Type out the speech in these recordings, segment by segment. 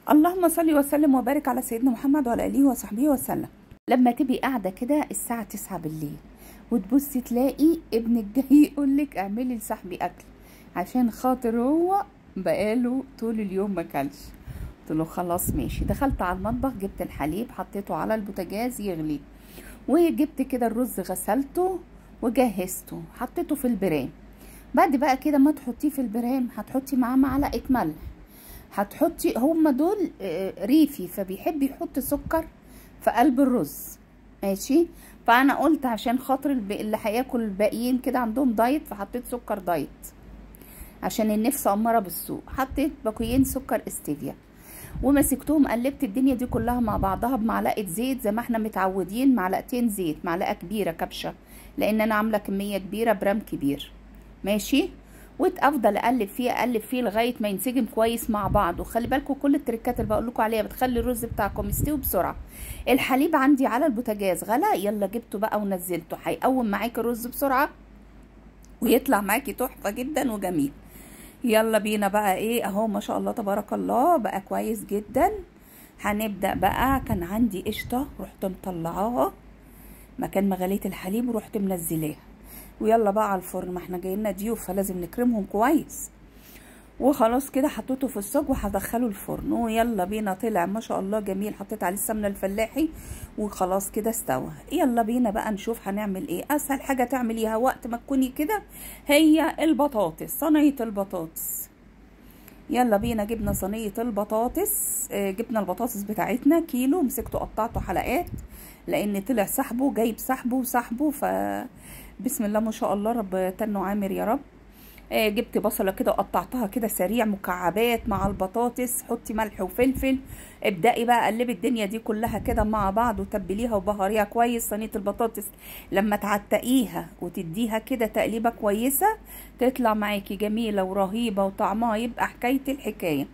اللهم صل وسلم وبارك على سيدنا محمد وعلى اله وصحبه وسلم. لما تبقي قاعدة كده الساعة 9 بالليل وتبصي تلاقي ابنك جاي يقولك اعملي لصاحبي اكل عشان خاطر هو بقاله طول اليوم ما اكلش. قلت له خلاص ماشي. دخلت على المطبخ، جبت الحليب حطيته على البوتاجاز يغلي، وجبت كده الرز غسلته وجهزته حطيته في البرام. بعد بقى كده ما تحطيه في البرام هتحطي معاه معلقه ملح، هتحطي هما دول ريفي فبيحب يحط سكر في قلب الرز ماشي. فانا قلت عشان خاطر اللي هياكل الباقيين كده عندهم diet، فحطيت سكر diet عشان النفس اماره بالسوء. حطيت باقيين سكر استيفيا ومسكتهم قلبت الدنيا دي كلها مع بعضها بمعلقه زيت زي ما احنا متعودين، معلقتين زيت، معلقه كبيرة كبشة لان انا عامله كمية كبيرة برام كبير ماشي. وافضل اقلب فيه اقلب فيه لغاية ما ينسجم كويس مع بعض. وخلي بالكم كل التريكات اللي بقول لكم عليها بتخلي الرز بتاعكم يستوي بسرعة. الحليب عندي على البوتاجاز غلى، يلا جبته بقى ونزلته، هيقوم معاكي الرز بسرعة ويطلع معاكي تحفة جدا وجميل. يلا بينا بقى ايه اهو ما شاء الله تبارك الله بقى كويس جدا. هنبدا بقى. كان عندي قشطه رحت مطلعاها مكان ما غليت الحليب ورحت منزلاها، ويلا بقى على الفرن، ما احنا جايلنا ضيوف فلازم نكرمهم كويس. وخلاص كده حطيته في الصاج وهدخله الفرن، ويلا بينا. طلع ما شاء الله جميل، حطيت عليه السمنة الفلاحي وخلاص كده استوى. يلا بينا بقى نشوف هنعمل ايه. اسهل حاجة تعمليها وقت ما تكوني كده هي البطاطس، صينية البطاطس. يلا بينا. جبنا صينية البطاطس، جبنا البطاطس بتاعتنا كيلو، مسكته قطعته حلقات لان طلع سحبه جايب سحبه وسحبه، ف بسم الله ما شاء الله رب تنو عامر يا رب. جبت بصله كده وقطعتها كده سريع مكعبات مع البطاطس، حطي ملح وفلفل، ابدأي بقى قلبي الدنيا دي كلها كده مع بعض وتبليها وبهريها كويس. صينية البطاطس لما تعتقيها وتديها كده تقليبه كويسة تطلع معاكي جميلة ورهيبه وطعمها يبقى حكاية الحكاية.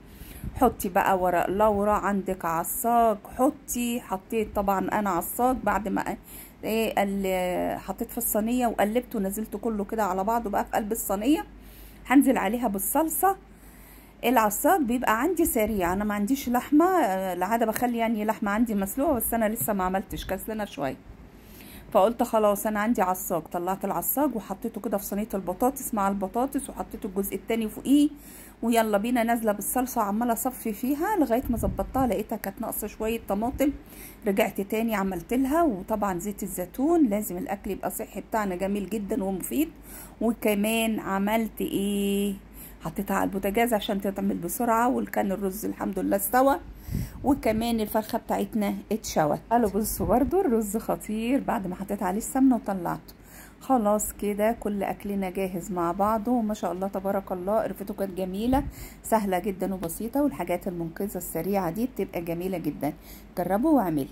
حطي بقى ورق لورا، عندك عصاج حطي. حطيت طبعا انا عصاج بعد ما ايه حطيت في الصينية وقلبته ونزلته كله كده على بعضه بقى في قلب الصينية. هنزل عليها بالصلصه. العصاج بيبقى عندي سريع، انا ما عنديش لحمه العادة بخلي يعني لحمه عندي مسلوقة، بس انا لسه ما عملتش كسلانه شوية، فقلت خلاص انا عندي عصاج. طلعت العصاج وحطيته كده في صينية البطاطس مع البطاطس، وحطيته الجزء التاني فوقيه، ويلا بينا نازله بالصلصه عماله اصفي فيها لغاية ما ظبطتها. لقيتها كانت ناقصه شوية طماطم، رجعت تاني عملت لها. وطبعا زيت الزيتون لازم الاكل يبقى صحي بتاعنا جميل جدا ومفيد. وكمان عملت ايه، حطيتها على البوتاجاز عشان تتعمل بسرعة، وكان الرز الحمد لله استوى، وكمان الفرخه بتاعتنا اتشوت. قالوا بصوا برده الرز خطير بعد ما حطيت عليه السمنة وطلعته. خلاص كده كل اكلنا جاهز مع بعضه وما شاء الله تبارك الله. قرفته كانت جميلة سهلة جدا وبسيطة، والحاجات المنقذه السريعة دي بتبقى جميلة جدا. جربوا واعملوا.